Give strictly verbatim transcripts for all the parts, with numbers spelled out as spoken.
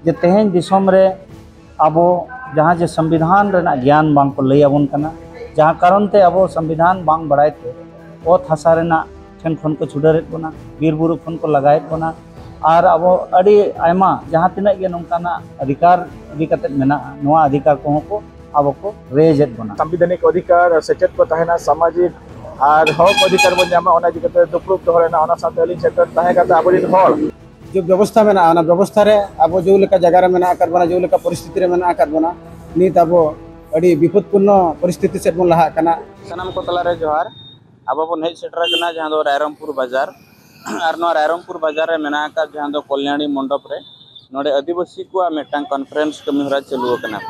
ᱡᱮ ᱛᱮᱦᱮᱧ ᱫᱤᱥᱚᱢ ᱨᱮ ᱟᱵᱚ ᱡᱟᱦᱟᱸ ᱡᱮ ᱥᱚᱝᱵᱤᱫᱷᱟᱱ ᱨᱮᱱᱟᱜ ᱜᱮᱭᱟᱱ ᱵᱟᱝ ᱠᱚ ᱞᱟᱹᱭ ᱟᱵᱚᱱ ᱠᱟᱱᱟ, ᱡᱟᱦᱟᱸ ᱠᱟᱨᱚᱱ ᱛᱮ ᱟᱵᱚ ᱥᱚᱝᱵᱤᱫᱷᱟᱱ ᱵᱟᱝ ᱵᱟᱲᱟᱭ ᱛᱮ ᱚᱛ ᱦᱟᱥᱟ ᱨᱮᱱᱟᱜ ᱴᱷᱮᱱ ᱠᱷᱚᱱ ᱠᱚ ᱪᱷᱩᱰᱟᱹᱨᱮᱫ ᱵᱚᱱᱟ, ᱵᱤᱨ ᱵᱩᱨᱩ ᱠᱷᱚᱱ ᱠᱚ ᱞᱟᱜᱟᱭᱮᱫ ᱵᱚᱱᱟ, ᱟᱨ ᱟᱵᱚ ᱟᱹᱰᱤ ᱟᱭᱢᱟ ᱡᱟᱦᱟᱸ ᱛᱤᱱᱟᱹᱜ ᱜᱮ ᱱᱚᱝᱠᱟᱱᱟᱜ ᱚᱫᱷᱤᱠᱟᱨ ᱤᱫᱤ ᱠᱟᱛᱮᱫ ᱢᱮᱱᱟᱜᱼᱟ, ᱱᱚᱣᱟ ᱚᱫᱷᱤᱠᱟᱨ ᱠᱚᱦᱚᱸ ᱠᱚ ᱟᱵᱚ ᱠᱚ ᱨᱮᱡᱮᱫ ᱵᱚᱱᱟ᱾ ᱥᱟᱢᱵᱤᱫᱷᱟᱱᱤᱠ ᱚᱫᱷᱤᱠᱟᱨ, ᱥᱮᱪᱮᱫ ᱠᱚ ᱛᱟᱦᱮᱱᱟ, ᱥᱟᱢᱟᱡᱤᱠ ᱟᱨ ᱦᱚᱠ ᱚᱫᱷᱤᱠᱟᱨ ᱵᱚᱱ ᱧᱟᱢᱟ, ᱚᱱᱟ ᱤᱫᱤ ᱠᱟᱛᱮ ᱫᱩᱯᱲᱩᱵ ᱫᱚᱦᱚ ᱨᱮᱱᱟᱜ, ᱚᱱᱟ ᱥᱟᱶᱛᱮ ᱟᱹᱞᱤᱧ ᱥᱮᱴᱮᱨ ᱛᱟᱦᱮᱸ ᱠᱟᱛᱮ ᱟᱵᱚᱨᱮᱱ ᱦᱚᱲ ᱡᱮ ᱵᱮᱵᱚᱥᱛᱷᱟ ᱢᱮᱱᱟᱜᱼᱟ, ᱚᱱᱟ ᱵᱮᱵᱚᱥᱛᱷᱟ ᱨᱮ ᱟᱵᱚ ᱡᱮ ᱞᱮᱠᱟ ᱡᱟᱭᱜᱟ ᱨᱮ ᱢᱮᱱᱟᱜ ᱟᱠᱟᱫ ᱵᱚᱱᱟ, ᱡᱮ ᱞᱮᱠᱟ ᱯᱚᱨᱤᱥᱛᱷᱤᱛᱤ ᱨᱮ ᱢᱮᱱᱟᱜ ᱟᱠᱟᱫ ᱵᱚᱱᱟ, ᱱᱤᱛ ᱟᱵᱚ ᱟᱹᱰᱤ ᱵᱤᱯᱚᱫᱯᱩᱨᱱᱚ ᱯᱚᱨᱤᱥᱛᱷᱤᱛᱤ ᱥᱮᱫ ᱵᱚᱱ ᱞᱟᱦᱟᱜ ᱠᱟᱱᱟ᱾ ᱥᱟᱱᱟᱢ ᱠᱚ ᱛᱟᱞᱟᱨᱮ ᱡᱚᱦᱟᱨ᱾ ᱟᱵᱚ ᱵᱚᱱ ᱦᱮᱡ ᱥᱮᱴᱮᱨ ᱟᱠᱟᱱᱟ ᱡᱟᱦᱟᱸ ᱫᱚ ᱨᱟᱭᱨᱚᱝᱯᱩᱨ ᱵᱟᱡᱟᱨ, ᱟᱨ ᱱᱚᱣᱟ ᱨᱟᱭᱨᱚᱝᱯᱩᱨ ᱵᱟᱡᱟᱨ ᱨᱮ ᱢᱮᱱᱟᱜ ᱟᱠᱟᱫ ᱡᱟᱦᱟᱸ ᱫᱚ ᱠᱚᱞᱭᱟᱬᱤ ᱢᱚᱱᱰᱚᱯ ᱨᱮ ᱱᱚᱰᱮ ᱟᱹᱫᱤᱵᱟᱹᱥᱤ ᱠᱚᱣᱟᱜ ᱢᱤᱫᱴᱟᱝ ᱠᱚᱱᱯᱷᱟᱨᱮᱱᱥ ᱠᱟᱹᱢᱤ ᱦᱚᱨᱟ ᱪᱟᱹᱞᱩ ᱟᱠᱟᱱᱟ᱾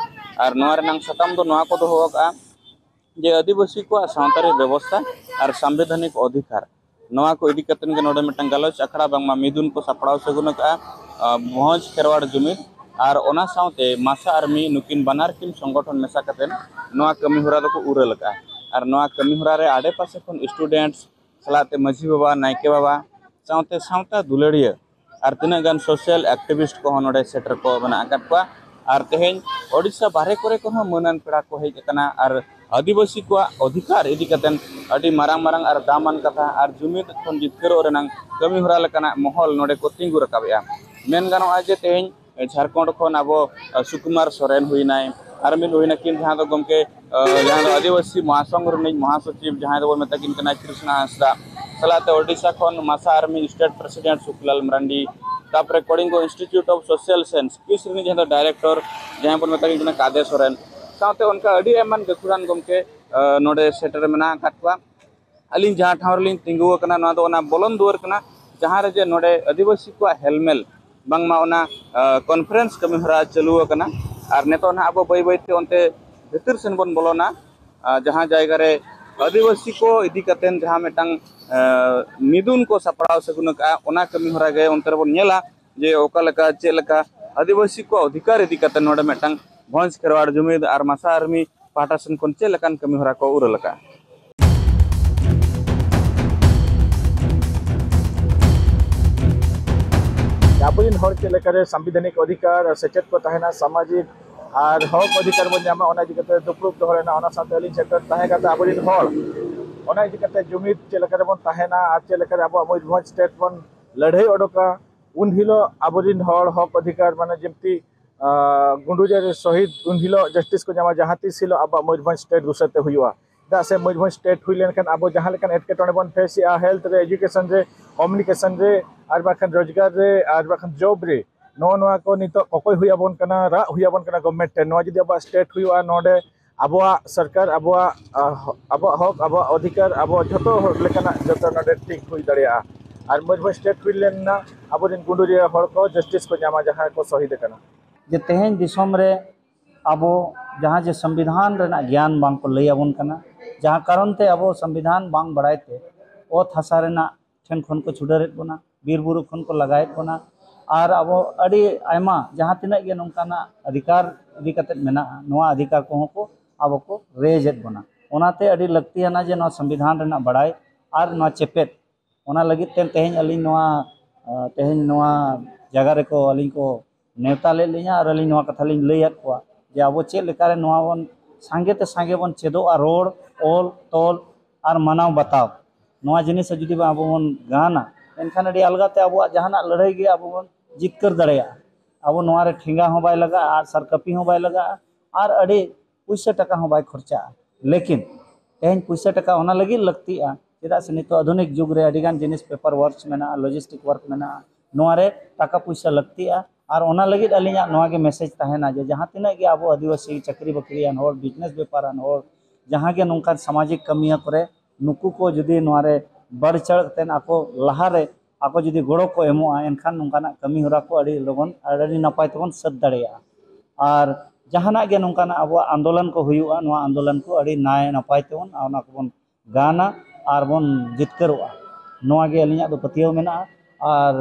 ᱟᱨ ᱱᱚᱣᱟ ᱨᱮᱱᱟᱝ ᱥᱟᱛᱟᱢ ᱫᱚ ᱱᱚᱣᱟ ᱠᱚ ᱫᱚᱦᱚ ᱟᱠᱟᱫᱼᱟ ᱡᱮ ᱟᱹᱫᱤᱵᱟᱹᱥᱤ ᱠᱚᱣᱟᱜ ᱥᱟᱶᱛᱟᱨᱤ ᱵᱮᱵᱚᱥᱛᱷᱟ ᱟᱨ ᱥᱟᱢᱵᱤᱫᱷᱟᱱᱤᱠ ᱚᱫᱷᱤᱠᱟᱨ, ᱱᱚᱣᱟ ᱠᱚ ᱤᱫᱤ ᱠᱟᱛᱮᱫ ᱜᱮ ᱱᱚᱰᱮ ᱢᱤᱫᱴᱟᱝ ᱜᱟᱞᱚᱪ ᱟᱠᱷᱲᱟ ᱵᱟᱝᱢᱟ ᱢᱤᱫᱩᱱ ᱠᱚ ᱥᱟᱯᱲᱟᱣ ᱥᱟᱹᱜᱩᱱ ᱟᱠᱟᱫᱼᱟ᱾ ᱟᱸ, ᱵᱷᱚᱸᱡᱽ ᱠᱷᱮᱨᱣᱟᱲ ᱡᱩᱢᱤᱫ ᱟᱨ ᱚᱱᱟ ᱥᱟᱶᱛᱮ ᱢᱟᱥᱟ ᱟᱨ ᱢᱤ ᱱᱩᱠᱤᱱ ᱵᱟᱱᱟᱨ ᱠᱤᱱ ᱥᱚᱝᱜᱚᱴᱷᱚᱱ ᱢᱮᱥᱟ ᱠᱟᱛᱮᱫ ᱱᱚᱣᱟ ᱠᱟᱹᱢᱤ ᱦᱚᱨᱟ ᱫᱚᱠᱚ ᱩᱨᱟᱹᱞ ᱟᱠᱟᱫᱼᱟ᱾ ᱟᱨ ᱱᱚᱣᱟ ᱠᱟᱹᱢᱤ ᱦᱚᱨᱟ ᱨᱮ ᱟᱰᱮᱯᱟᱥᱮ ᱠᱷᱚᱱ ᱥᱴᱩᱰᱮᱱᱴᱥ ᱥᱟᱞᱟᱜ ᱛᱮ ᱢᱟᱹᱡᱷᱤ ᱵᱟᱵᱟ, ᱱᱟᱭᱠᱮ ᱵᱟᱵᱟ, ᱥᱟᱶᱛᱮ ᱥᱟᱶᱛᱟ ᱫᱩᱞᱟᱹᱲᱤᱭᱟᱹ ᱟᱨ ᱛᱤᱱᱟᱹᱜ ᱜᱟᱱ ᱥᱳᱥᱟᱞ ᱮᱠᱴᱤᱵᱷᱤᱥᱴ ᱠᱚᱦᱚᱸ ᱱᱚᱰᱮ ᱥᱮᱴᱮᱨ ᱠᱚ ᱢᱮᱱᱟᱜ ᱟᱠᱟᱫ ᱠᱚᱣᱟ᱾ ᱟᱨ ᱛᱮᱦᱮᱧ ᱳᱰᱤᱥᱟ ᱵᱟᱦᱨᱮ ᱠᱚᱨᱮ ᱠᱷᱚᱱ ᱦᱚᱸ ᱢᱟᱹᱱᱟᱱ ᱯᱮᱲᱟ ᱠᱚ ᱦᱮᱡ ᱟᱠᱟᱱᱟ ᱟᱨ ᱟᱹᱫᱤᱵᱟᱹᱥᱤ ᱠᱚᱣᱟᱜ ᱚᱫᱷᱤᱠᱟᱨ ᱤᱫᱤ ᱠᱟᱛᱮᱫ ᱟᱹᱰᱤ ᱢᱟᱨᱟᱝ ᱢᱟᱨᱟᱝ ᱟᱨ ᱫᱟᱢᱟᱱ ᱠᱟᱛᱷᱟ ᱟᱨ ᱡᱩᱢᱤᱫ ᱠᱷᱚᱱ ᱡᱤᱛᱠᱟᱹᱨᱚᱜ ᱨᱮᱱᱟᱜ ᱠᱟᱹᱢᱤ ᱦᱚᱨᱟ ᱞᱮᱠᱟᱱᱟᱜ ᱢᱚᱦᱚᱞ ᱱᱚᱰᱮ ᱠᱚ ᱛᱤᱸᱜᱩ ᱨᱟᱠᱟᱵᱮᱜᱼᱟ᱾ ᱢᱮᱱ ᱜᱟᱱᱚᱜᱼᱟ ᱡᱮ ᱛᱮᱦᱮᱧ ᱡᱷᱟᱲᱠᱷᱚᱸᱰ ᱠᱷᱚᱱ ᱟᱵᱚ, ᱟᱸ, ᱥᱩᱠᱩᱢᱟᱨ ᱥᱚᱨᱮᱱ ᱦᱩᱭᱱᱟᱭ, ᱟᱨ ᱢᱤᱫ ᱦᱩᱭᱱᱟᱠᱤᱱ ᱡᱟᱦᱟᱸ ᱫᱚ ᱜᱚᱢᱠᱮ, ᱟᱸ, ᱡᱟᱦᱟᱸ ᱫᱚ ᱟᱹᱫᱤᱵᱟᱹᱥᱤ ᱢᱚᱦᱟᱥᱚᱝᱜᱷ ᱨᱤᱱᱤᱡ ᱢᱚᱦᱟᱥᱚᱪᱤᱵᱽ ᱡᱟᱦᱟᱸᱭ ᱫᱚᱵᱚᱱ ᱢᱮᱛᱟ ᱠᱤᱱ ᱠᱟᱱᱟ ᱠᱨᱤᱥᱱᱟ ᱦᱟᱸᱥᱫᱟ, ᱥᱟᱞᱟᱜ ᱛᱮ ᱳᱰᱤᱥᱟ ᱠᱷᱚᱱ ᱢᱟᱥᱟ ᱟᱨᱢᱤ ᱥᱴᱮᱴ ᱯᱨᱮᱥᱤᱰᱮᱱᱴ ᱥᱩᱠᱞᱟᱞ ᱢᱟᱨᱟᱱᱰᱤ, ᱛᱟᱯᱚᱨᱮ ᱠᱚᱲᱤᱝᱜᱚ ᱤᱱᱥᱴᱤᱴᱤᱭᱩᱴ ᱚᱯᱷ ᱥᱳᱥᱟᱞ ᱥᱟᱭᱮᱱᱥ, ᱠᱤᱥ ᱨᱤᱱᱤᱡ ᱡᱟᱦᱟᱸ ᱫᱚ ᱰᱟᱭᱨᱮᱠᱴᱚᱨ ᱡᱟᱦᱟᱸᱭ ᱵᱚᱱ ᱢᱮᱛᱟ ᱠᱤᱱ ᱠᱟᱱᱟ ᱠᱟᱫᱮ ᱥᱚᱨᱮᱱ, ᱥᱟᱶᱛᱮ ᱚᱱᱠᱟ ᱟᱹᱰᱤ ᱟᱭᱢᱟᱱ ᱜᱟᱹᱠᱷᱩᱲᱟᱱ ᱜᱚᱢᱠᱮ, ᱟᱸ, ᱱᱚᱰᱮ ᱥᱮᱴᱮᱨ ᱢᱮᱱᱟᱜ ᱟᱠᱟᱫ ᱠᱚᱣᱟ᱾ ᱟᱹᱞᱤᱧ ᱡᱟᱦᱟᱸ ᱴᱷᱟᱶ ᱨᱮᱞᱤᱧ ᱛᱤᱸᱜᱩ ᱟᱠᱟᱱᱟ, ᱱᱚᱣᱟ ᱫᱚ ᱚᱱᱟ ᱵᱚᱞᱚᱱ ᱫᱩᱣᱟᱹᱨ ᱠᱟᱱᱟ, ᱡᱟᱦᱟᱸ ᱨᱮ ᱡᱮ ᱱᱚᱰᱮ ᱟᱹᱫᱤᱵᱟᱹᱥᱤ ᱠᱚᱣᱟᱜ ᱦᱮᱞᱢᱮᱞ ᱵᱟᱝᱢᱟ ᱚᱱᱟ, ᱟᱸ, ᱠᱚᱱᱯᱷᱟᱨᱮᱱᱥ ᱠᱟᱹᱢᱤ ᱦᱚᱨᱟ ᱪᱟᱹᱞᱩ ᱟᱠᱟᱱᱟ᱾ ᱟᱨ ᱱᱤᱛᱚᱜ ᱱᱟᱦᱟᱜ ᱟᱵᱚ ᱵᱟᱹᱭ ᱵᱟᱹᱭ ᱛᱮ ᱚᱱᱛᱮ ᱵᱷᱤᱛᱤᱨ ᱥᱮᱱ ᱵᱚᱱ ᱵᱚᱞᱚᱱᱟ, ᱟᱸ, ᱡᱟᱦᱟᱸ ᱡᱟᱭᱜᱟ ᱨᱮ ᱟᱹᱫᱤᱵᱟᱹᱥᱤ ᱠᱚ ᱤᱫᱤ ᱠᱟᱛᱮᱱ ᱡᱟᱦᱟᱸ ᱢᱤᱫᱴᱟᱝ, ᱟᱸ, ᱢᱤᱫᱩᱱ ᱠᱚ ᱥᱟᱯᱲᱟᱣ ᱥᱟᱹᱜᱩᱱ ᱟᱠᱟᱫᱼᱟ, ᱚᱱᱟ ᱠᱟᱹᱢᱤ ᱦᱚᱨᱟ ᱜᱮ ᱚᱱᱛᱮ ᱨᱮᱵᱚᱱ ᱧᱮᱞᱟ ᱡᱮ ᱚᱠᱟ ᱞᱮᱠᱟ, ᱪᱮᱫ ᱞᱮᱠᱟ ᱟᱹᱫᱤᱵᱟᱹᱥᱤ ᱠᱚᱣᱟᱜ ᱚᱫᱷᱤᱠᱟᱨ ᱤᱫᱤ ᱠᱟᱛᱮ ᱱᱚᱰᱮ ᱢᱤᱫᱴᱟᱝ ᱵᱷᱚᱸᱡᱽ ᱠᱷᱮᱨᱣᱟᱲ ᱡᱩᱢᱤᱫ ᱟᱨ ᱢᱟᱥᱟ ᱟᱨᱢᱤ ᱯᱟᱦᱴᱟ ᱥᱮᱱ ᱠᱷᱚᱱ ᱪᱮᱫ ᱞᱮᱠᱟᱱ ᱠᱟᱹᱢᱤ ᱦᱚᱨᱟ ᱠᱚ ᱩᱨᱟᱹᱞ ᱟᱠᱟᱫᱼᱟ᱾ ᱟᱵᱚᱨᱮᱱ ᱦᱚᱲ ᱪᱮᱫ ᱞᱮᱠᱟᱨᱮ ᱥᱟᱢᱵᱤᱫᱷᱟᱱᱤᱠ ᱚᱫᱷᱤᱠᱟᱨ ᱟᱨ ᱥᱮᱪᱮᱫ ᱠᱚ ᱛᱟᱦᱮᱱᱟ, ᱥᱟᱢᱟᱡᱤᱠ ᱟᱨ ᱦᱚᱠ ᱚᱫᱷᱤᱠᱟᱨ ᱵᱚᱱ ᱧᱟᱢᱟ, ᱚᱱᱟ ᱤᱫᱤ ᱠᱟᱛᱮ ᱫᱩᱯᱲᱩᱵ ᱫᱚᱦᱚ ᱞᱮᱱᱟ᱾ ᱚᱱᱟ ᱥᱟᱶᱛᱮ ᱟᱹᱞᱤᱧ ᱥᱮᱴᱮᱨ ᱛᱟᱦᱮᱸ ᱠᱟᱛᱮ ᱟᱵᱚᱨᱮᱱ ᱦᱚᱲ ᱚᱱᱟ ᱤᱫᱤ ᱠᱟᱛᱮ ᱡᱩᱢᱤᱫ ᱪᱮᱫ ᱞᱮᱠᱟᱨᱮ ᱵᱚᱱ ᱛᱟᱦᱮᱱᱟ ᱟᱨ ᱪᱮᱫ ᱞᱮᱠᱟᱨᱮ ᱟᱵᱚᱣᱟᱜ ᱢᱚᱭᱩᱨᱵᱷᱚᱸᱡᱽ ᱥᱴᱮᱴ ᱵᱚᱱ ᱞᱟᱹᱲᱦᱟᱹᱭ ᱚᱰᱚᱠᱟ᱾ ᱩᱱ ᱦᱤᱞᱳᱜ ᱟᱵᱚᱨᱮᱱ ᱦᱚᱲ ᱦᱚᱠ ᱚᱫᱷᱤᱠᱟᱨ, ᱢᱟᱱᱮ ᱡᱮᱢᱛᱤ ᱜᱩᱸᱰᱩᱨᱤᱭᱟᱹ ᱨᱮ ᱥᱚᱦᱤᱫ, ᱩᱱ ᱦᱤᱞᱳᱜ ᱡᱟᱥᱴᱤᱥ ᱠᱚ ᱧᱟᱢᱟ, ᱡᱟᱦᱟᱸ ᱛᱤᱥ ᱦᱤᱞᱳᱜ ᱟᱵᱚᱣᱟᱜ ᱢᱚᱭᱩᱨᱵᱷᱚᱸᱡᱽ ᱥᱴᱮᱴ ᱫᱩᱥᱟᱹᱨ ᱛᱮ ᱦᱩᱭᱩᱜᱼᱟ᱾ ᱪᱮᱫᱟᱜ ᱥᱮ ᱢᱚᱭᱩᱨᱵᱷᱚᱸᱡᱽ ᱥᱴᱮᱴ ᱦᱩᱭ ᱞᱮᱱᱠᱷᱟᱱ ᱟᱵᱚ ᱡᱟᱦᱟᱸ ᱞᱮᱠᱟᱱ ᱮᱴᱠᱮᱴᱚᱬᱮ ᱵᱚᱱ ᱯᱷᱮᱥ ᱮᱜᱼᱟ, ᱦᱮᱞᱛᱷ ᱨᱮ, ᱮᱡᱩᱠᱮᱥᱚᱱ ᱨᱮ, ᱠᱚᱢᱤᱭᱩᱱᱤᱠᱮᱥᱚᱱ ᱨᱮ, ᱟᱨ ᱵᱟᱝᱠᱷᱟᱱ ᱨᱳᱡᱽᱜᱟᱨ ᱨᱮ, ᱟᱨ ᱵᱟᱝᱠᱷᱟᱱ ᱡᱚᱵ ᱨᱮ, ᱱᱚᱜᱼᱚ ᱱᱚᱣᱟ ᱠᱚ ᱱᱤᱛᱚᱜ ᱠᱚᱠᱚᱭ ᱦᱩᱭ ᱟᱵᱚᱱ ᱠᱟᱱᱟ, ᱨᱟᱜ ᱦᱩᱭ ᱟᱵᱚᱱ ᱠᱟᱱᱟ ᱜᱚᱵᱷᱢᱮᱱᱴ ᱴᱷᱮᱱ᱾ ᱱᱚᱣᱟ ᱡᱩᱫᱤ ᱟᱵᱚᱣᱟᱜ ᱥᱴᱮᱴ ᱦᱩᱭᱩᱜᱼᱟ, ᱱᱚᱰᱮ ᱟᱵᱚᱣᱟᱜ ᱥᱚᱨᱠᱟᱨ, ᱟᱵᱚᱣᱟᱜ, ᱟᱵᱚᱣᱟᱜ ᱦᱚᱠ, ᱟᱵᱚᱣᱟᱜ ᱚᱫᱷᱤᱠᱟᱨ, ᱟᱵᱚᱣᱟᱜ ᱡᱷᱚᱛᱚ ᱦᱚᱲ ᱞᱮᱠᱟᱱᱟᱜ ᱡᱷᱚᱛᱚ ᱱᱚᱰᱮ ᱴᱷᱤᱠ ᱦᱩᱭ ᱫᱟᱲᱮᱭᱟᱜᱼᱟ᱾ ᱟᱨ ᱢᱚᱭᱩᱨᱵᱷᱚᱸᱡᱽ ᱥᱴᱮᱴ ᱦᱩᱭ ᱞᱮᱱᱟ, ᱟᱵᱚᱨᱮᱱ ᱜᱩᱸᱰᱩᱨᱤᱭᱟᱹ ᱦᱚᱲ ᱠᱚ ᱡᱟᱥᱴᱤᱥ ᱠᱚ ᱧᱟᱢᱟ, ᱡᱟᱦᱟᱸᱭ ᱠᱚ ᱥᱚᱦᱤᱫ ᱟᱠᱟᱱᱟ᱾ ᱡᱮ ᱛᱮᱦᱮᱧ ᱫᱤᱥᱚᱢ ᱨᱮ ᱟᱵᱚ ᱡᱟᱦᱟᱸ ᱡᱮ ᱥᱚᱝᱵᱤᱫᱷᱟᱱ ᱨᱮᱱᱟᱜ ᱜᱮᱭᱟᱱ ᱵᱟᱝ ᱠᱚ ᱞᱟᱹᱭ ᱟᱵᱚᱱ ᱠᱟᱱᱟ, ᱡᱟᱦᱟᱸ ᱠᱟᱨᱚᱱ ᱛᱮ ᱟᱵᱚ ᱥᱚᱝᱵᱤᱫᱷᱟᱱ ᱵᱟᱝ ᱵᱟᱲᱟᱭ ᱛᱮ ᱚᱛ ᱦᱟᱥᱟ ᱨᱮᱱᱟᱜ ᱴᱷᱮᱱ ᱠᱷᱚᱱ ᱠᱚ ᱪᱷᱩᱰᱟᱹᱨᱮᱫ ᱵᱚᱱᱟ, ᱵᱤᱨ ᱵᱩᱨᱩ ᱠᱷᱚᱱ ᱠᱚ ᱞᱟᱜᱟᱭᱮᱫ ᱵᱚᱱᱟ, ᱟᱨ ᱟᱵᱚ ᱟᱹᱰᱤ ᱟᱭᱢᱟ ᱡᱟᱦᱟᱸ ᱛᱤᱱᱟᱹᱜ ᱜᱮ ᱱᱚᱝᱠᱟᱱᱟᱜ ᱚᱫᱷᱤᱠᱟᱨ ᱤᱫᱤ ᱠᱟᱛᱮᱫ ᱢᱮᱱᱟᱜᱼᱟ, ᱱᱚᱣᱟ ᱚᱫᱷᱤᱠᱟᱨ ᱠᱚᱦᱚᱸ ᱠᱚ ᱟᱵᱚ ᱠᱚ ᱨᱮᱡᱮᱫ ᱵᱚᱱᱟ᱾ ᱚᱱᱟᱛᱮ ᱟᱹᱰᱤ ᱞᱟᱹᱠᱛᱤᱭᱟᱱᱟ ᱡᱮ ᱱᱚᱣᱟ ᱥᱚᱝᱵᱤᱫᱷᱟᱱ ᱨᱮᱱᱟᱜ ᱵᱟᱲᱟᱭ ᱟᱨ ᱱᱚᱣᱟ ᱪᱮᱯᱮᱫ᱾ ᱚᱱᱟ ᱞᱟᱹᱜᱤᱫ ᱛᱮ ᱛᱮᱦᱮᱧ ᱟᱹᱞᱤᱧ ᱱᱚᱣᱟ, ᱟᱸ, ᱛᱮᱦᱮᱧ ᱱᱚᱣᱟ ᱡᱟᱭᱜᱟ ᱨᱮᱠᱚ ᱟᱹᱞᱤᱧ ᱠᱚ ᱱᱮᱣᱛᱟ ᱞᱮᱫ ᱞᱤᱧᱟ ᱟᱨ ᱟᱹᱞᱤᱧ ᱱᱚᱣᱟ ᱠᱟᱛᱷᱟ ᱞᱤᱧ ᱞᱟᱹᱭᱟᱫ ᱠᱚᱣᱟ ᱡᱮ ᱟᱵᱚ ᱪᱮᱫ ᱞᱮᱠᱟᱨᱮ ᱱᱚᱣᱟ ᱵᱚᱱ ᱥᱟᱸᱜᱮ ᱛᱮ ᱥᱟᱸᱜᱮ ᱵᱚᱱ ᱪᱮᱫᱚᱜᱼᱟ, ᱨᱚᱲ, ᱚᱞ, ᱛᱚᱞ ᱟᱨ ᱢᱟᱱᱟᱣ ᱵᱟᱛᱟᱣ᱾ ᱱᱚᱣᱟ ᱡᱤᱱᱤᱥ ᱡᱩᱫᱤ ᱵᱚᱱ ᱟᱵᱚ ᱵᱚᱱ ᱜᱟᱱᱟ, ᱮᱱᱠᱷᱟᱱ ᱟᱹᱰᱤ ᱟᱞᱜᱟ ᱛᱮ ᱟᱵᱚᱣᱟᱜ ᱡᱟᱦᱟᱱᱟᱜ ᱞᱟᱹᱲᱦᱟᱹᱭ ᱜᱮ ᱟᱵᱚ ᱵᱚᱱ ᱡᱤᱛᱠᱟᱹᱨ ᱫᱟᱲᱮᱭᱟᱜᱼᱟ᱾ ᱟᱵᱚ ᱱᱚᱣᱟ ᱨᱮ ᱴᱷᱮᱸᱜᱟ ᱦᱚᱸ ᱵᱟᱭ ᱞᱟᱜᱟᱜᱼᱟ, ᱟᱨ ᱥᱟᱨ ᱠᱟᱹᱯᱤ ᱦᱚᱸ ᱵᱟᱭ ᱞᱟᱜᱟᱜᱼᱟ, ᱟᱨ ᱟᱹᱰᱤ ᱯᱩᱭᱥᱟᱹ ᱴᱟᱠᱟ ᱦᱚᱸ ᱵᱟᱭ ᱠᱷᱚᱨᱪᱟᱜᱼᱟ᱾ ᱞᱮᱠᱤᱱ ᱛᱮᱦᱮᱧ ᱯᱩᱭᱥᱟᱹ ᱴᱟᱠᱟ ᱚᱱᱟ ᱞᱟᱹᱜᱤᱫ ᱞᱟᱹᱠᱛᱤᱜᱼᱟ, ᱪᱮᱫᱟᱜ ᱥᱮ ᱱᱤᱛᱚᱜ ᱟᱫᱷᱩᱱᱤᱠ ᱡᱩᱜᱽ ᱨᱮ ᱟᱹᱰᱤᱜᱟᱱ ᱡᱤᱱᱤᱥ, ᱯᱮᱯᱟᱨ ᱣᱟᱨᱠᱥ ᱢᱮᱱᱟᱜᱼᱟ, ᱞᱚᱡᱤᱥᱴᱤᱠ ᱣᱟᱨᱠ ᱢᱮᱱᱟᱜᱼᱟ, ᱱᱚᱣᱟ ᱨᱮ ᱴᱟᱠᱟ ᱯᱩᱭᱥᱟᱹ ᱞᱟᱹᱠᱛᱤᱜᱼᱟ᱾ ᱟᱨ ᱚᱱᱟ ᱞᱟᱹᱜᱤᱫ ᱟᱹᱞᱤᱧᱟᱜ ᱱᱚᱣᱟ ᱜᱮ ᱢᱮᱥᱮᱡᱽ ᱛᱟᱦᱮᱱᱟ ᱡᱮ ᱡᱟᱦᱟᱸ ᱛᱤᱱᱟᱹᱜ ᱜᱮ ᱟᱵᱚ ᱟᱹᱫᱤᱵᱟᱹᱥᱤ ᱪᱟᱹᱠᱨᱤ ᱵᱟᱹᱠᱨᱤᱭᱟᱱ ᱦᱚᱲ, ᱵᱤᱡᱽᱱᱮᱥ ᱵᱮᱯᱟᱨᱟᱱ ᱦᱚᱲ, ᱡᱟᱦᱟᱸ ᱜᱮ ᱱᱚᱝᱠᱟᱱ ᱥᱟᱢᱟᱡᱤᱠ ᱠᱟᱹᱢᱤᱭᱟᱹ ᱠᱚᱨᱮ ᱱᱩᱠᱩ ᱠᱚ ᱡᱩᱫᱤ ᱱᱚᱣᱟ ᱨᱮ ᱵᱟᱹᱲ ᱪᱟᱲ ᱠᱟᱛᱮᱫ ᱟᱠᱚ ᱞᱟᱦᱟ ᱨᱮ ᱟᱠᱚ ᱡᱩᱫᱤ ᱜᱚᱲᱚ ᱠᱚ ᱮᱢᱚᱜᱼᱟ, ᱮᱱᱠᱷᱟᱱ ᱱᱚᱝᱠᱟᱱᱟᱜ ᱠᱟᱹᱢᱤ ᱦᱚᱨᱟ ᱠᱚ ᱟᱹᱰᱤ ᱞᱚᱜᱚᱱ ᱟᱨ ᱟᱹᱰᱤ ᱱᱟᱯᱟᱭ ᱛᱮᱵᱚᱱ ᱥᱟᱹᱛ ᱫᱟᱲᱮᱭᱟᱜᱼᱟ᱾ ᱟᱨ ᱡᱟᱦᱟᱱᱟᱜ ᱜᱮ ᱱᱚᱝᱠᱟᱱᱟᱜ ᱟᱵᱚᱣᱟᱜ ᱟᱱᱫᱳᱞᱚᱱ ᱠᱚ ᱦᱩᱭᱩᱜᱼᱟ, ᱱᱚᱣᱟ ᱟᱱᱫᱳᱞᱚᱱ ᱠᱚ ᱟᱹᱰᱤ ᱱᱟᱭ ᱱᱟᱯᱟᱭ ᱛᱮᱵᱚᱱ, ᱚᱱᱟ ᱠᱚᱵᱚᱱ ᱜᱟᱱᱟ ᱟᱨ ᱵᱚᱱ ᱡᱤᱛᱠᱟᱹᱨᱚᱜᱼᱟ᱾ ᱱᱚᱣᱟ ᱜᱮ ᱟᱹᱞᱤᱧᱟᱜ ᱫᱚ ᱯᱟᱹᱛᱭᱟᱹᱣ ᱢᱮᱱᱟᱜᱼᱟ᱾ ᱟᱨ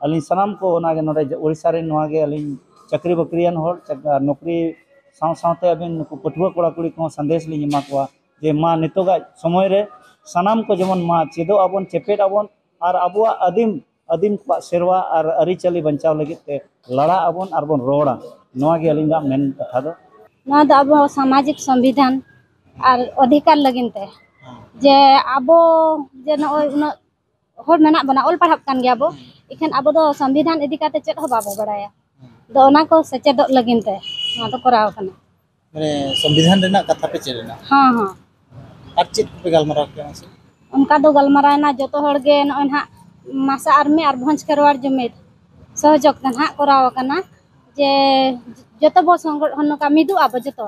ᱟᱹᱞᱤᱧ ᱥᱟᱱᱟᱢ ᱠᱚ ᱚᱱᱟ ᱜᱮ ᱱᱚᱰᱮ ᱳᱰᱤᱥᱟ ᱨᱮᱱ ᱱᱚᱣᱟ ᱜᱮ ᱟᱹᱞᱤᱧ ᱪᱟᱹᱠᱨᱤ ᱵᱟᱹᱠᱨᱤᱭᱟᱱ ᱦᱚᱲ, ᱪᱟᱠ-, ᱱᱚᱠᱨᱤ ᱥᱟᱶ ᱥᱟᱶᱛᱮ ᱟᱹᱵᱤᱱ ᱱᱩᱠᱩ ᱯᱟᱹᱴᱷᱩᱣᱟᱹ ᱠᱚᱲᱟ ᱠᱩᱲᱤ ᱠᱚᱦᱚᱸ ᱥᱟᱸᱫᱮᱥ ᱞᱤᱧ ᱮᱢᱟ ᱠᱚᱣᱟ ᱡᱮ ᱢᱟ ᱱᱤᱛᱚᱜᱟᱜ ᱥᱚᱢᱚᱭ ᱨᱮ ᱥᱟᱱᱟᱢ ᱠᱚ ᱡᱮᱢᱚᱱ ᱢᱟ ᱪᱮᱫᱚᱜ ᱟᱵᱚᱱ, ᱪᱮᱯᱮᱫ ᱟᱵᱚᱱ ᱟᱨ ᱟᱵᱚᱣᱟᱜ ᱟᱹᱫᱤᱢ ᱟᱹᱫᱤᱢ ᱠᱚᱣᱟᱜ ᱥᱮᱨᱣᱟ ᱟᱨ ᱟᱹᱨᱤᱪᱟᱹᱞᱤ ᱵᱟᱧᱪᱟᱣ ᱞᱟᱹᱜᱤᱫ ᱛᱮ ᱞᱟᱲᱟᱜ ᱟᱵᱚᱱ ᱟᱨ ᱵᱚᱱ ᱨᱚᱲᱟ᱾ ᱱᱚᱣᱟ ᱜᱮ ᱟᱹᱞᱤᱧᱟᱜ ᱢᱮᱱ ᱠᱟᱛᱷᱟ ᱫᱚ᱾ ᱱᱚᱣᱟ ᱫᱚ ᱟᱵᱚ ᱥᱟᱢᱟᱡᱤᱠ ᱥᱚᱝᱵᱤᱫᱷᱟᱱ ᱟᱨ ᱚᱫᱷᱤᱠᱟᱨ ᱞᱟᱹᱜᱤᱫ ᱛᱮ, ᱡᱮ ᱟᱵᱚ ᱡᱮ ᱱᱚᱜᱼᱚᱭ ᱩᱱᱟᱹᱜ ᱦᱚᱲ ᱢᱮᱱᱟᱜ ᱵᱚᱱᱟ, ᱚᱞ ᱯᱟᱲᱦᱟᱜ ᱠᱟᱱ ᱜᱮᱭᱟ ᱵᱚ, ᱮᱱᱠᱷᱟᱱ ᱟᱵᱚ ᱫᱚ ᱥᱚᱝᱵᱤᱫᱷᱟᱱ ᱤᱫᱤ ᱠᱟᱛᱮ ᱪᱮᱫ ᱦᱚᱸ ᱵᱟᱵᱚ ᱵᱟᱲᱟᱭᱟ᱾ ᱟᱫᱚ ᱚᱱᱟ ᱠᱚ ᱥᱮᱪᱮᱫᱚᱜ ᱞᱟᱹᱜᱤᱫ ᱛᱮ ᱱᱚᱣᱟ ᱫᱚ ᱠᱚᱨᱟᱣ ᱠᱟᱱᱟ᱾ ᱢᱟᱱᱮ ᱥᱚᱝᱵᱤᱫᱷᱟᱱ ᱨᱮᱱᱟᱜ ᱠᱟᱛᱷᱟ ᱯᱮ ᱪᱮᱫ ᱮᱱᱟ? ᱦᱚᱸ ᱦᱚᱸ᱾ ᱟᱨ ᱪᱮᱫ ᱠᱚᱯᱮ ᱜᱟᱞᱢᱟᱨᱟᱣ ᱠᱮᱫᱟ ᱢᱟᱥᱮ? ᱚᱱᱠᱟ ᱫᱚ ᱜᱟᱞᱢᱟᱨᱟᱣ ᱮᱱᱟ ᱡᱚᱛᱚ ᱦᱚᱲ ᱜᱮ, ᱱᱚᱜᱼᱚᱭ ᱱᱟᱦᱟᱜ ᱢᱟᱥᱟ ᱟᱨᱢᱤ ᱟᱨ ᱵᱷᱚᱸᱡᱽ ᱠᱷᱮᱨᱣᱟᱲ ᱡᱩᱢᱤᱫ ᱥᱚᱦᱚᱡᱳᱜᱽ ᱛᱮ ᱱᱟᱦᱟᱜ ᱠᱚᱨᱟᱣ ᱟᱠᱟᱱᱟ, ᱡᱮ ᱡᱚᱛᱚ ᱵᱚ ᱥᱚᱝᱜᱚ-, ᱱᱚᱝᱠᱟ ᱢᱤᱫᱚᱜ ᱟᱵᱚ ᱡᱚᱛᱚ,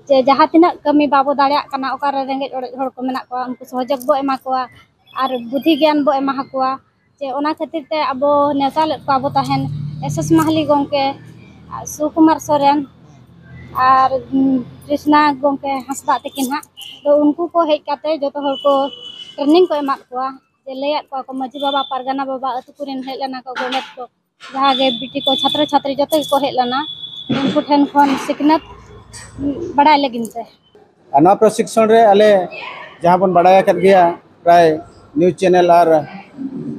ᱡᱮ ᱡᱟᱦᱟᱸ ᱛᱤᱱᱟᱹᱜ ᱠᱟᱹᱢᱤ ᱵᱟᱵᱚ ᱫᱟᱲᱮᱭᱟᱜ ᱠᱟᱱᱟ, ᱚᱠᱟᱨᱮ ᱨᱮᱸᱜᱮᱡ ᱚᱨᱮᱡ ᱦᱚᱲ ᱠᱚ ᱢᱮᱱᱟᱜ ᱠᱚᱣᱟ, ᱩᱱᱠᱩ ᱥᱚᱦᱚᱡᱳᱜᱽ ᱵᱚ ᱮᱢᱟ ᱠᱚᱣᱟ ᱟᱨ ᱵᱩᱫᱷᱤ ᱜᱮᱭᱟᱱ ᱵᱚ ᱮᱢᱟ ᱟᱠᱚᱣᱟ᱾ ᱡᱮ ᱚᱱᱟ ᱠᱷᱟᱹᱛᱤᱨ ᱛᱮ ᱟᱵᱚ ᱱᱮᱣᱛᱟ ᱞᱮᱫ ᱠᱚᱣᱟ ᱵᱚ ᱛᱟᱦᱮᱱ ᱮᱥ ᱮᱥ ᱢᱟᱦᱟᱞᱤ ᱜᱚᱢᱠᱮ, ᱥᱩᱠᱩᱢᱟᱨ ᱥᱚᱨᱮᱱ ᱟᱨ ᱠᱨᱤᱥᱱᱟ ᱜᱚᱢᱠᱮ ᱦᱟᱸᱥᱫᱟᱜ ᱛᱟᱹᱠᱤᱱ ᱦᱟᱸᱜ᱾ ᱛᱚ ᱩᱱᱠᱩ ᱠᱚ ᱦᱮᱡ ᱠᱟᱛᱮ ᱡᱚᱛᱚ ᱦᱚᱲ ᱠᱚ ᱴᱨᱮᱱᱤᱝ ᱠᱚ ᱮᱢᱟᱫ ᱠᱚᱣᱟ, ᱡᱮ ᱞᱟᱹᱭᱟᱫ ᱠᱚᱣᱟ ᱠᱚ ᱢᱟᱹᱡᱷᱤ ᱵᱟᱵᱟ, ᱯᱟᱨᱜᱟᱱᱟ ᱵᱟᱵᱟ, ᱟᱹᱛᱩ ᱠᱚᱨᱮᱱ ᱦᱮᱡ ᱞᱮᱱᱟ ᱠᱚ, ᱜᱚᱰᱮᱛ ᱠᱚ, ᱡᱟᱦᱟᱸ ᱜᱮ ᱵᱤᱴᱤ ᱠᱚ, ᱪᱷᱟᱛᱨᱚ ᱪᱷᱟᱛᱨᱤ ᱡᱚᱛᱚ ᱜᱮᱠᱚ ᱦᱮᱡ ᱞᱮᱱᱟ ᱩᱱᱠᱩ ᱴᱷᱮᱱ ᱠᱷᱚᱱ ᱥᱤᱠᱷᱱᱟᱹᱛ ᱵᱟᱲᱟᱭ ᱞᱟᱹᱜᱤᱫ ᱛᱮ᱾ ᱟᱨ ᱱᱚᱣᱟ ᱯᱨᱚᱥᱤᱠᱥᱚᱱ ᱨᱮ ᱟᱞᱮ ᱡᱟᱦᱟᱸ ᱵᱚᱱ ᱵᱟᱲᱟᱭ ᱟᱠᱟᱫ ᱜᱮᱭᱟ, ᱯᱨᱟᱭ ᱱᱤᱭᱩᱡᱽ ᱪᱮᱱᱮᱞ ᱟᱨ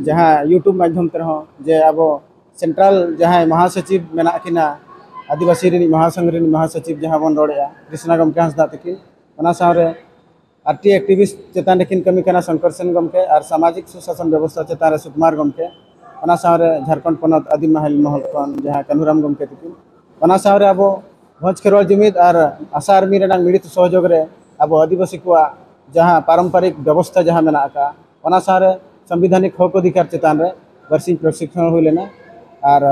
ᱡᱟᱦᱟᱸ ᱭᱩᱴᱩᱵᱽ ᱢᱟᱫᱽᱫᱷᱚᱢ ᱛᱮᱦᱚᱸ, ᱡᱮ ᱟᱵᱚ ᱥᱮᱱᱴᱨᱟᱞ ᱡᱟᱦᱟᱸᱭ ᱢᱚᱦᱟᱥᱚᱪᱤᱵᱽ ᱢᱮᱱᱟᱜ ᱠᱤᱱᱟ, ᱟᱹᱫᱤᱵᱟᱹᱥᱤ ᱨᱤᱱᱤᱡ ᱢᱚᱦᱟᱥᱚᱝᱜᱷ ᱨᱤᱱᱤᱡ ᱢᱚᱦᱟᱥᱚᱪᱤᱵᱽ ᱡᱟᱦᱟᱸ ᱵᱚᱱ ᱨᱚᱲᱮᱫᱼᱟ, ᱠᱨᱤᱥᱱᱟ ᱜᱚᱢᱠᱮ ᱦᱟᱸᱥᱫᱟ ᱛᱟᱹᱠᱤᱱ, ᱚᱱᱟ ᱥᱟᱶᱨᱮ ᱟᱨ ᱴᱤ ᱮᱠᱴᱤᱵᱷᱤᱥᱴ ᱪᱮᱛᱟᱱ ᱨᱮᱠᱤᱱ ᱠᱟᱹᱢᱤ ᱠᱟᱱᱟ ᱥᱚᱝᱠᱚᱨ ᱥᱮᱱ ᱜᱚᱢᱠᱮ, ᱟᱨ ᱥᱟᱢᱟᱡᱤᱠ ᱥᱩᱥᱟᱥᱚᱱ ᱵᱮᱵᱚᱥᱛᱷᱟ ᱪᱮᱛᱟᱱ ᱨᱮ ᱥᱩᱠᱩᱢᱟᱨ ᱜᱚᱢᱠᱮ, ᱚᱱᱟ ᱥᱟᱶᱨᱮ ᱡᱷᱟᱲᱠᱷᱚᱸᱰ ᱯᱚᱱᱚᱛ ᱟᱹᱫᱤᱢ ᱢᱟᱦᱟᱞ ᱢᱚᱦᱚᱞ ᱠᱷᱚᱱ ᱡᱟᱦᱟᱸ ᱠᱟᱹᱱᱦᱩᱨᱟᱢ ᱜᱚᱢᱠᱮ ᱛᱟᱹᱠᱤᱱ, ᱚᱱᱟ ᱥᱟᱶᱨᱮ ᱟᱵᱚ ᱵᱷᱚᱸᱡᱽ ᱠᱷᱮᱨᱣᱟᱞ ᱡᱩᱢᱤᱫ ᱟᱨ ᱟᱥᱟ ᱟᱨᱢᱤ ᱨᱮᱱᱟᱜ ᱢᱤᱲᱤᱛ ᱥᱚᱦᱚᱡᱳᱜᱽ ᱨᱮ ᱟᱵᱚ ᱟᱹᱫᱤᱵᱟᱹᱥᱤ ᱠᱚᱣᱟᱜ ᱡᱟᱦᱟᱸ ᱯᱟᱨᱚᱢᱯᱚᱨᱤᱠ ᱵᱮᱵᱚᱥᱛᱷᱟ ᱡᱟᱦᱟᱸ ᱢᱮᱱᱟᱜ ᱟᱠᱟᱫᱼᱟ, ᱚᱱᱟ ᱥᱟᱶᱨᱮ ᱥᱟᱝᱵᱤᱫᱷᱟᱱᱤᱠ ᱦᱚᱠ ᱚᱫᱷᱤᱠᱟᱨ ᱪᱮᱛᱟᱱ ᱨᱮ ᱵᱟᱨᱥᱤᱧ ᱯᱨᱚᱥᱤᱠᱠᱷᱚᱱ ᱦᱩᱭ ᱞᱮᱱᱟ᱾ ᱟᱨ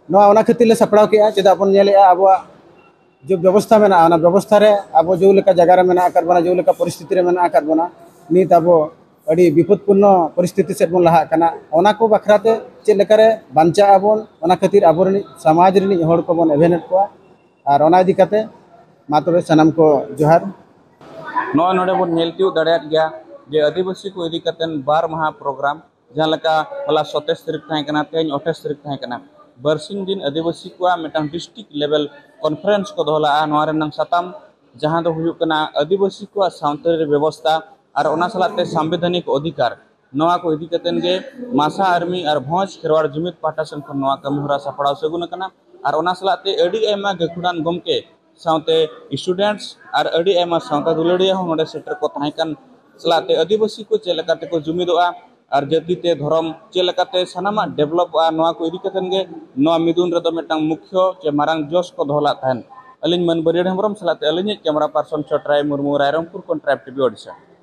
ᱱᱚᱣᱟ ᱚᱱᱟ ᱠᱷᱟᱹᱛᱤᱨ ᱞᱮ ᱥᱟᱯᱲᱟᱣ ᱠᱮᱫᱼᱟ, ᱪᱮᱫᱟᱜ ᱵᱚᱱ ᱧᱮᱞᱮᱫᱼᱟ ᱟᱵᱚᱣᱟᱜ ᱡᱮ ᱵᱮᱵᱚᱥᱛᱷᱟ ᱢᱮᱱᱟᱜᱼᱟ, ᱚᱱᱟ ᱵᱮᱵᱚᱥᱛᱷᱟ ᱨᱮ ᱟᱵᱚ ᱡᱮ ᱞᱮᱠᱟ ᱡᱟᱭᱜᱟ ᱨᱮ ᱢᱮᱱᱟᱜ ᱟᱠᱟᱫ ᱵᱚᱱᱟ, ᱡᱮ ᱞᱮᱠᱟ ᱯᱚᱨᱤᱥᱛᱷᱤᱛᱤ ᱨᱮ ᱢᱮᱱᱟᱜ ᱟᱠᱟᱫ ᱵᱚᱱᱟ, ᱱᱤᱛ ᱟᱵᱚ ᱟᱹᱰᱤ ᱵᱤᱯᱚᱫᱯᱩᱨᱱᱚ ᱯᱚᱨᱤᱥᱛᱷᱤᱛᱤ ᱥᱮᱫ ᱵᱚᱱ ᱞᱟᱦᱟᱜ ᱠᱟᱱᱟ᱾ ᱚᱱᱟ ᱠᱚ ᱵᱟᱠᱷᱨᱟ ᱛᱮ ᱪᱮᱫ ᱞᱮᱠᱟᱨᱮ ᱵᱟᱧᱪᱟᱜ ᱟᱵᱚᱱ, ᱚᱱᱟ ᱠᱷᱟᱹᱛᱤᱨ ᱟᱵᱚᱨᱮᱱ ᱥᱚᱢᱟᱡᱽ ᱨᱤᱱᱤᱡ ᱦᱚᱲ ᱠᱚᱵᱚᱱ ᱮᱵᱷᱮᱱᱮᱫ ᱠᱚᱣᱟ᱾ ᱟᱨ ᱚᱱᱟ ᱤᱫᱤ ᱠᱟᱛᱮ ᱢᱟ ᱛᱚᱵᱮ ᱥᱟᱱᱟᱢ ᱠᱚ ᱡᱚᱦᱟᱨ᱾ ᱱᱚᱜᱼᱚᱭ ᱱᱚᱰᱮ ᱵᱚᱱ ᱧᱮᱞ ᱛᱤᱭᱳᱜ ᱫᱟᱲᱮᱭᱟᱫ ᱜᱮᱭᱟ ᱡᱮ ᱟᱹᱫᱤᱵᱟᱹᱥᱤ ᱠᱚ ᱤᱫᱤ ᱠᱟᱛᱮ ᱵᱟᱨ ᱢᱟᱦᱟ ᱯᱨᱳᱜᱨᱟᱢ, ᱡᱟᱦᱟᱸ ᱞᱮᱠᱟ ᱦᱚᱞᱟ ᱥᱚᱛᱮᱥ ᱛᱟᱹᱨᱤᱠᱷ ᱛᱟᱦᱮᱸ ᱠᱟᱱᱟ, ᱛᱮᱦᱮᱧ ᱟᱴᱷᱟᱥ ᱛᱟᱹᱨᱤᱠᱷ ᱛᱟᱦᱮᱸ ᱠᱟᱱᱟ, ᱵᱟᱨᱥᱤᱧ ᱫᱤᱱ ᱟᱹᱫᱤᱵᱟᱹᱥᱤ ᱠᱚᱣᱟᱜ ᱢᱤᱫᱴᱟᱝ ᱰᱤᱥᱴᱨᱤᱠᱴ ᱞᱮᱵᱮᱞ ᱠᱚᱱᱯᱷᱟᱨᱮᱱᱥ ᱠᱚ ᱫᱚᱦᱚ ᱞᱮᱫᱼᱟ᱾ ᱱᱚᱣᱟ ᱨᱮᱱᱟᱜ ᱥᱟᱛᱟᱢ ᱡᱟᱦᱟᱸ ᱫᱚ ᱦᱩᱭᱩᱜ ᱠᱟᱱᱟ ᱟᱹᱫᱤᱵᱟᱹᱥᱤ ᱠᱚᱣᱟᱜ ᱥᱟᱶᱛᱟ ᱨᱮ ᱵᱮᱵᱚᱥᱛᱷᱟ ᱟᱨ ᱚᱱᱟ ᱥᱟᱞᱟᱜ ᱛᱮ ᱥᱟᱝᱵᱤᱫᱷᱟᱱᱤᱠ ᱚᱫᱷᱤᱠᱟᱨ᱾ ᱱᱚᱣᱟ ᱠᱚ ᱤᱫᱤ ᱠᱟᱛᱮᱱ ᱜᱮ ᱢᱟᱥᱟ ᱟᱨᱢᱤ ᱟᱨ ᱵᱷᱚᱸᱡᱽ ᱠᱷᱮᱨᱣᱟᱲ ᱡᱩᱢᱤᱫ ᱯᱟᱦᱴᱟ ᱥᱮᱱ ᱠᱷᱚᱱ ᱱᱚᱣᱟ ᱠᱟᱹᱢᱤ ᱦᱚᱨᱟ ᱥᱟᱯᱲᱟᱣ ᱥᱟᱹᱜᱩᱱ ᱟᱠᱟᱱᱟ᱾ ᱟᱨ ᱚᱱᱟ ᱥᱟᱞᱟᱜ ᱛᱮ ᱟᱹᱰᱤ ᱟᱭᱢᱟ ᱜᱟᱹᱠᱷᱩᱲᱟᱱ ᱜᱚᱢᱠᱮ ᱥᱟᱶᱛᱮ students ᱟᱨ ᱟᱹᱰᱤ ᱟᱭᱢᱟ ᱥᱟᱶᱛᱟ ᱫᱩᱞᱟᱹᱲᱤᱭᱟᱹ ᱦᱚᱸ ᱱᱚᱰᱮ ᱥᱮᱴᱮᱨ ᱠᱚ ᱛᱟᱦᱮᱸ ᱠᱟᱱ ᱥᱟᱞᱟᱜ ᱛᱮ ᱟᱹᱫᱤᱵᱟᱹᱥᱤ ᱠᱚ ᱪᱮᱫ ᱞᱮᱠᱟ ᱛᱮᱠᱚ ᱡᱩᱢᱤᱫᱚᱜᱼᱟ ᱟᱨ ᱡᱟᱹᱛᱤ ᱛᱮ ᱫᱷᱚᱨᱚᱢ ᱪᱮᱫ ᱞᱮᱠᱟᱛᱮ ᱥᱟᱱᱟᱢᱟᱜ developᱚᱜᱼᱟ, ᱱᱚᱣᱟ ᱠᱚ ᱤᱫᱤ ᱠᱟᱛᱮᱱ ᱜᱮ ᱱᱚᱣᱟ ᱢᱤᱫᱩᱱ ᱨᱮᱫᱚ ᱢᱤᱫᱴᱟᱝ ᱢᱩᱠᱷᱭᱚ ᱪᱮ ᱢᱟᱨᱟᱝ ᱡᱚᱥ ᱠᱚ ᱫᱚᱦᱚ ᱞᱮᱫ ᱛᱟᱦᱮᱱ᱾ ᱟᱹᱞᱤᱧ ᱢᱟᱹᱱ ᱵᱟᱹᱨᱭᱟᱹᱲ ᱦᱮᱢᱵᱨᱚᱢ ᱥᱟᱞᱟᱜ ᱛᱮ ᱟᱹᱞᱤᱧᱤᱡ camera person ᱪᱷᱚᱴᱨᱟᱭ ᱢᱩᱨᱢᱩ, ᱨᱟᱭᱨᱚᱝᱯᱩᱨ ᱠᱷᱚᱱ Tribe TV ᱳᱰᱤᱥᱟ᱾